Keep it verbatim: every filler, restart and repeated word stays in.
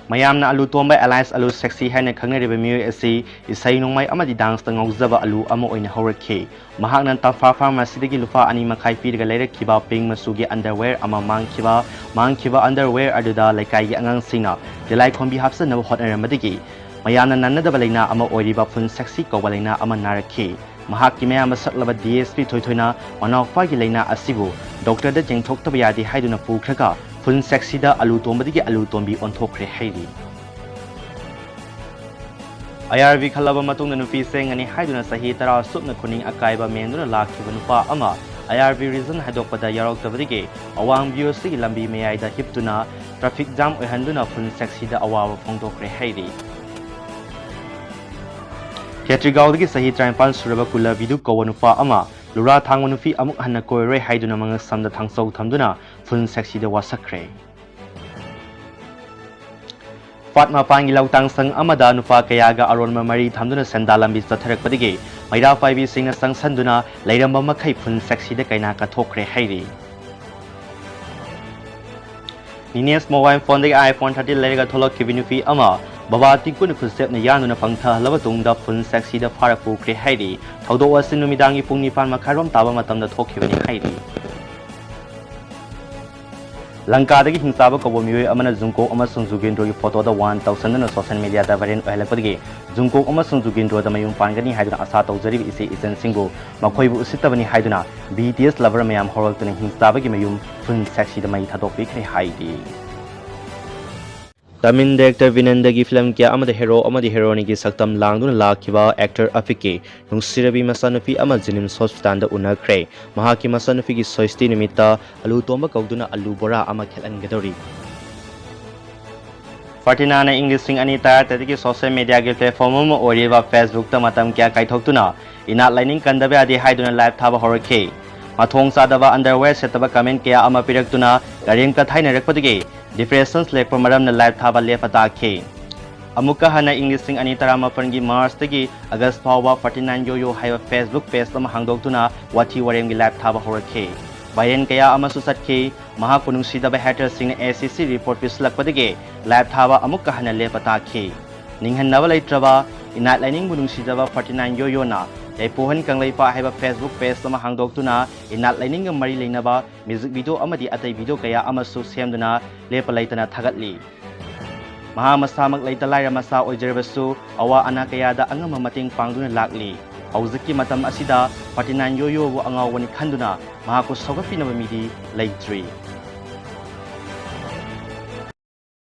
ꯃꯌꯥꯝꯅ ꯑꯂꯨ ꯇꯣꯝꯕ alias ꯑꯂꯨ sexy ꯍꯥꯏꯅ ꯈꯪꯅꯔꯤꯕ ꯃꯤꯑꯣꯏ ꯑꯁꯤ ꯏꯁꯩ ꯅꯣꯡꯃꯥꯏ ꯑꯃꯗꯤ danceꯇ ꯉꯥꯎꯖꯕ ꯑꯂꯨ ꯑꯃ ꯑꯣꯏꯅ ꯍꯧꯔꯛꯈꯤ꯫ ꯃꯍꯥꯛꯅ ꯇꯝꯐꯥ pharmacyꯗꯒꯤ ꯂꯨꯄꯥ ꯑꯅꯤ ꯃꯈꯥꯏ ꯄꯤꯔꯒ ꯂꯩꯔꯛꯈꯤꯕ pink ꯃꯆꯨꯒꯤ underwear ꯑꯃ ꯃꯥꯡꯈꯤꯕ, ꯃꯥꯡꯈꯤꯕ underwear ꯑꯗꯨꯗ ꯂꯩꯀꯥꯏꯒꯤ ꯑꯉꯥꯡꯁꯤꯡꯅ ꯇꯤꯂꯥꯏꯈꯣꯝꯕꯤ ꯍꯥꯞꯆꯟꯅꯕ ꯍꯣꯠꯅꯔꯝꯕꯗꯒꯤ ꯃꯌꯥꯝꯅ ꯅꯥꯟꯅꯗꯕ ꯂꯩꯅꯥ ꯑꯃ ꯑꯣꯏꯔꯤꯕ phone sexy ꯀꯧꯕ ꯂꯩꯅꯥ ꯑꯃ ꯅꯥꯔꯛꯈꯤ꯫ ꯃꯍꯥꯛꯀꯤ ꯃꯌꯥꯝꯕ ꯁꯛꯂꯕ DSP ꯊꯣꯏꯊꯣꯏꯅ ꯃꯅꯥꯎꯄꯥꯒꯤ ꯂꯩꯅꯥ ꯑꯁꯤꯕꯨ doctorꯗ ꯌꯦꯡꯊꯣꯛꯇꯕ ꯌꯥꯗꯦ ꯍꯥꯏꯗꯨꯅ ꯄꯨꯈ꯭ꯔꯒ phone sexyꯗ ꯑꯂꯨ ꯇꯣꯝꯕꯗꯒꯤ ꯑꯂꯨ ꯇꯣꯝꯕꯤ ꯑꯣꯟꯊꯣꯛꯈ꯭ꯔꯦ ꯍꯥꯏꯔꯤ꯫ ꯑꯌꯥꯔꯕꯤ ꯈꯜꯂꯕ ꯃꯇꯨꯡꯗ ꯅꯨꯄꯤ ꯆꯦꯟꯒꯅꯤ ꯍꯥꯏꯗꯨꯅ ꯆꯍꯤ ꯇꯔꯥ ꯁꯨꯞꯅ ꯈꯨꯅꯤꯡ ꯑꯀꯥꯏꯕ ꯃꯦꯟꯗꯨꯅ ꯂꯥꯛꯈꯤꯕ ꯅꯨꯄꯥ ꯑꯃ ꯑꯌꯥꯔꯕꯤ reason ꯍꯥꯏꯗꯣꯛꯄꯗ ꯌꯥꯎꯔꯛꯇꯕꯗꯒꯤ ꯑꯋꯥꯡ BOCꯒꯤ ꯂꯝꯕꯤ ꯃꯌꯥꯏꯗ ꯍꯤꯞꯇꯨꯅ traffic jam ꯑꯣꯏꯍꯟꯗꯨꯅ phone sexyꯗ ꯑꯋꯥꯕ ꯐꯣꯡꯗꯣꯛꯈ꯭ꯔꯦ ꯍꯥꯏꯔꯤ꯫ ꯈꯦꯇ꯭ꯔꯤꯒꯥꯎꯗꯒꯤ ꯆꯍꯤ ꯇꯔꯥꯅꯤꯄꯥꯟ ꯁꯨꯔꯕ ꯀꯨꯂꯕꯤꯗꯨ ꯀꯧꯕ ꯅꯨꯄꯥ ꯑꯃ ꯂꯨꯔꯥ ꯊꯥꯡꯕ ꯅꯨꯄꯤ ꯑꯃꯨꯛ ꯍꯟꯅ ꯀꯣꯏꯔꯔꯣꯏ ꯍꯥꯏꯗꯨꯅ ꯃꯉꯛꯁꯝꯗ ꯊꯥꯡꯆꯧ ꯊꯝꯗꯨꯅ phone sexyꯗ ꯋꯥꯁꯛꯈ꯭ꯔꯦ꯫ ꯄꯥꯠ ꯃꯄꯥꯟꯒꯤ ꯂꯧꯇꯥꯡ ꯁꯪ ꯑꯃꯗ ꯅꯨꯄꯥ ꯀꯌꯥꯒ ꯑꯔꯣꯟꯕ ꯃꯔꯤ ꯊꯝꯗꯨꯅ ꯁꯦꯟꯗꯥ ꯂꯝꯕꯤ ꯆꯠꯊꯔꯛꯄꯗꯒꯤ ꯃꯩꯔꯥ ꯄꯥꯏꯕꯤꯁꯤꯡꯅ ꯆꯪꯁꯟꯗꯨꯅ ꯂꯩꯔꯝꯕ ꯃꯈꯩ phone sexyꯗ ꯀꯩꯅꯥ ꯀꯠꯊꯣꯛꯈ꯭ꯔꯦ ꯍꯥꯏꯔꯤ꯫ Nine's mobile phoneꯗꯒꯤ iPhone thirteen ꯂꯩꯔꯒ ꯊꯣꯛꯂꯛꯈꯤꯕ ꯅꯨꯄꯤ ꯑꯃ ꯕꯕꯥ ꯇꯤꯡꯀꯨꯅ ꯈꯨꯠꯁꯦꯞꯅ ꯌꯥꯟꯗꯨꯅ ꯄꯪꯊꯍꯜꯂꯕ ꯇꯨꯡꯗ phone sexyꯗ ꯐꯥꯔ ꯄꯨꯈ꯭ꯔꯦ ꯍꯥꯏꯔꯤ꯫ ꯊꯧꯗꯣꯛ ꯑꯁꯤ ꯅꯨꯃꯤꯗꯥꯡꯒꯤ ꯄꯨꯡ ꯅꯤꯄꯥꯟ ꯃꯈꯥꯏꯔꯣꯝ ꯇꯥꯕ ꯃꯇꯝꯗ ꯊꯣꯛꯈꯤꯕꯅꯤ ꯍꯥꯏꯔꯤ꯫ ꯂꯪꯀꯥꯗꯒꯤ ꯍꯤꯡꯆꯥꯕ ꯀꯧꯕ ꯃꯤꯑꯣꯏ ꯑꯃꯅ ꯖꯨꯡꯀꯣꯛ ꯑꯃꯁꯨꯡ ꯖꯨꯒꯦꯟꯗ꯭ꯔꯣꯒꯤ photoꯗ ꯋꯥꯟ ꯇꯧꯁꯟꯗꯨꯅ social mediaꯗ viral ꯑꯣꯏꯍꯜꯂꯛꯄꯗꯒꯤ ꯖꯨꯡꯀꯣꯛ ꯑꯃꯁꯨꯡ ꯖꯨꯒꯦꯟꯗ꯭ꯔꯣꯗ ꯃꯌꯨꯝ ꯄꯥꯟꯒꯅꯤ ꯍꯥꯏꯗꯨꯅ ꯑꯁꯥ ꯇꯧꯖꯔꯤꯕ ꯏꯆꯦ ꯏꯆꯟꯁꯤꯡꯕꯨ ꯃꯈꯣꯏꯕꯨ ꯎꯁꯤꯠꯇꯕꯅꯤ ꯍꯥꯏꯗꯨꯅ BTS lover ꯃꯌꯥꯝ ꯍꯧꯔꯛꯇꯨꯅ ꯍꯤꯡꯆꯥꯕꯒꯤ ꯃꯌꯨꯝ phone sexyꯗ ꯃꯩ ꯊꯥꯗꯣꯛꯄꯤꯈ꯭ꯔꯦ ꯍꯥꯏꯔꯤ꯫ ꯇꯥꯃꯤꯜ director ꯕꯤꯅꯟꯗꯒꯤ film ꯀꯌꯥ ꯑꯃꯗ hero ꯑꯃꯗꯤ heroineꯒꯤ ꯁꯛꯇꯝ ꯂꯥꯡꯗꯨꯅ ꯂꯥꯛꯈꯤꯕ actor ꯑꯐꯤꯛꯀꯤ ꯅꯨꯡꯁꯤꯔꯕꯤ ꯃꯆꯥꯅꯨꯄꯤ ꯑꯃ JNIMS hospitalꯗ ꯎꯅꯈ꯭ꯔꯦ꯫ ꯃꯍꯥꯛꯀꯤ ꯃꯆꯥꯅꯨꯄꯤꯒꯤ ꯁꯣꯏꯁꯇꯤ ꯅꯨꯃꯤꯠꯇ ꯑꯂꯨ ꯇꯣꯝꯕ ꯀꯧꯗꯨꯅ ꯑꯂꯨ ꯕꯣꯔꯥ ꯑꯃ ꯈꯦꯠꯍꯟꯒꯗꯧꯔꯤ꯫ ꯐꯥꯇꯤꯅꯥꯅ ꯏꯪ ꯂꯤꯁꯤꯡ ꯑꯅꯤ ꯇꯔꯥꯇꯔꯦꯠꯇꯒꯤ social mediaꯒꯤ platform ꯑꯃ ꯑꯣꯏꯔꯤꯕ Facebookꯇ ꯃꯇꯝ ꯀꯌꯥ ꯀꯥꯏꯊꯣꯛꯇꯨꯅ ꯏꯅꯥꯠ ꯂꯥꯏꯅꯤꯡ ꯀꯟꯗꯕ ꯌꯥꯗꯦ ꯍꯥꯏꯗꯨꯅ live ꯊꯥꯕ ꯍꯧꯔꯛꯈꯤ꯫ ꯃꯊꯣꯡ ꯆꯥꯗꯕ underwear ꯁꯦꯠꯇꯕ comment ꯀꯌꯥ ꯑꯃ ꯄꯤꯔꯛꯇꯨꯅ ꯀꯔꯦꯝ ꯀꯊꯥꯏꯅꯔꯛꯄꯗꯒꯤ depression ꯂꯦꯛꯄ ꯃꯔꯝꯅ live ꯊꯥꯕ ꯂꯦꯞꯄ ꯇꯥꯈꯤ꯫ ꯑꯃꯨꯛꯀ ꯍꯟꯅ ꯏꯪ ꯂꯤꯁꯤꯡ ꯑꯅꯤ ꯇꯔꯥꯃꯥꯄꯟꯒꯤ Marchꯇꯒꯤ August ꯐꯥꯎꯕ ꯐꯥꯇꯤꯅꯥꯅ ꯌꯣꯌꯣ ꯍꯥꯏꯕ Facebook page ꯑꯃ ꯍꯥꯡꯗꯣꯛꯇꯨꯅ ꯋꯥꯊꯤ ꯋꯥꯔꯦꯝꯒꯤ live ꯊꯥꯕ ꯍꯧꯔꯛꯈꯤ꯫ Viral ꯀꯌꯥ ꯑꯃꯁꯨ ꯆꯠꯈꯤ꯫ ꯃꯍꯥꯛꯄꯨ ꯅꯨꯡꯁꯤꯗꯕ haterꯁꯤꯡꯅ SCC report ꯄꯤꯁꯤꯜꯂꯛꯄꯗꯒꯤ ꯂꯥꯏꯞ ꯊꯥꯕ ꯑꯃꯨꯛꯀ ꯍꯟꯅ ꯂꯦꯞꯄ ꯇꯥꯈꯤ꯫ ꯅꯤꯡꯍꯟꯅꯕ ꯂꯩꯇ꯭ꯔꯕ ꯏꯅꯥꯠ ꯂꯥꯏꯅꯤꯡꯕꯨ ꯅꯨꯡꯁꯤꯖꯕ ꯐꯣꯔꯇꯤ ꯅꯥꯏꯟ ꯌꯣꯌꯣꯅ ꯌꯥꯏꯄꯣꯍꯟ ꯀꯪꯂꯩꯄꯥꯛ ꯍꯥꯏꯕ Facebook page ꯑꯃ ꯍꯥꯡꯗꯣꯛꯇꯨꯅ ꯏꯅꯥꯠ ꯂꯥꯏꯅꯤꯡꯒ ꯃꯔꯤ ꯂꯩꯅꯕ music video ꯑꯃꯗꯤ ꯑꯇꯩ video ꯀꯌꯥ ꯑꯃꯁꯨ ꯁꯦꯝꯗꯨꯅ ꯂꯦꯞꯄ ꯂꯩꯇꯅ ꯊꯥꯒꯠꯂꯤ꯫ ꯃꯍꯥꯛ ꯃꯁꯥꯃꯛ ꯂꯩꯇ ꯂꯥꯏꯔ ꯃꯆꯥ ꯑꯣꯏꯖꯔꯕꯁꯨ ꯑꯋꯥ ꯑꯅꯥ ꯀꯌꯥꯗ ꯑꯉꯝꯕ ꯃꯇꯦꯡ ꯄꯥꯡꯗꯨꯅ ꯂꯥꯛꯂꯤ꯫ ꯍꯧꯖꯤꯛꯀꯤ ꯃꯇꯝ ꯑꯁꯤꯗ ꯐꯣꯔꯇꯤ ꯅꯥꯏꯟ ꯌꯣꯌꯣꯕꯨ ꯑꯉꯥꯎꯕꯅꯤ ꯈꯟꯗꯨꯅ ꯃꯍꯥꯛꯄꯨ ꯁꯧꯒꯠꯄꯤꯅꯕ ꯃꯤꯗꯤ ꯂꯩꯇ꯭ꯔꯤ꯫